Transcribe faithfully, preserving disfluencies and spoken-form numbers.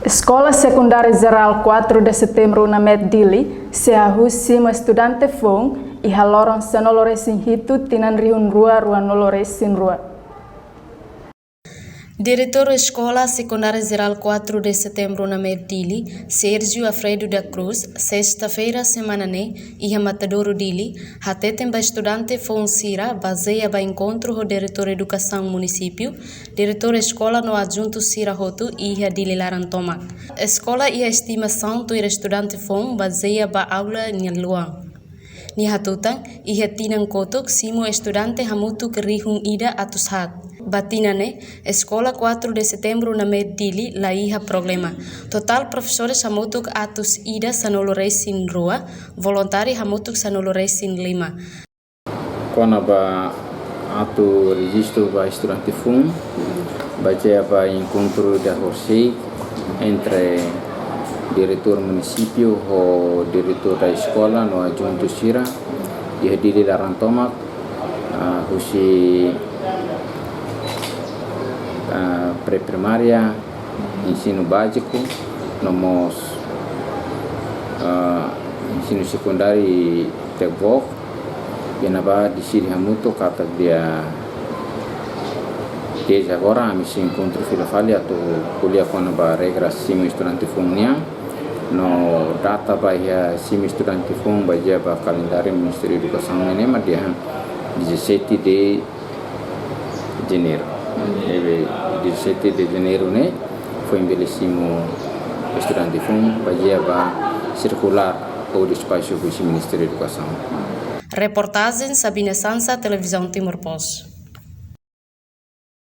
Eskola Sekundária Jerál quatro de Setembro Unamed Dili sei hahú simu estudante foun iha loron sanulu-resin-hitu tinan rihun rua ruanulu-resin-rua. Diretór Eskola Sekundária Jerál quatro de Setembro Unamed Dili, Sérgio Alfredo da Cruz, sesta-feira semana ne'e, iha Matadouro Dili, hateten ba estudante foun sira, bazeia ba enkontru ho Diretór Edukasaun Munisípiu, diretór eskola no adjuntu sira hotu iha Dili laran tomak. Eskola iha estimasaun tuir estudante foun bazeia ba aula nia luan. Nia hatutan, iha tinan kotuk simu estudante hamutuk rihun ida atus haat. Ba tinan ne'e, Eskola quatro de Setembro Unamed Dili la iha problema. Totál profesores hamutuk atus ida sanulu-resin-rua, voluntáriu hamutuk sanulu-resin-lima. Kona-ba atu rejistu ba estudante foun, bazeia ba enkontru ida horisehik entre diretór munisípiu ho diretór da eskola no adjuntu sira iha Dili laran tomak, ah, husi, ah, pré-primária, ensinu báziku, no mós, ah, ensinu sekundáriu TECVOC, iha ne'ebá deside hamutuk katak dia dezde agora ami sei enkontru fila fali atu ko'alia kona-ba regra simu estudante foun nian, no data ba iha simu estudante foun bazeia ba kalendáriu Ministériu Edukasaun ne'e mak dia dezassete de Janeiro. Ne'ebé dezassete de Janeiro ne'e foin bele simu estudante foun bazeia ba sirkulár ou despaxu husi Ministériu Edukasaun. Reportajen Sabina Sansa, Televizaun Timor Post.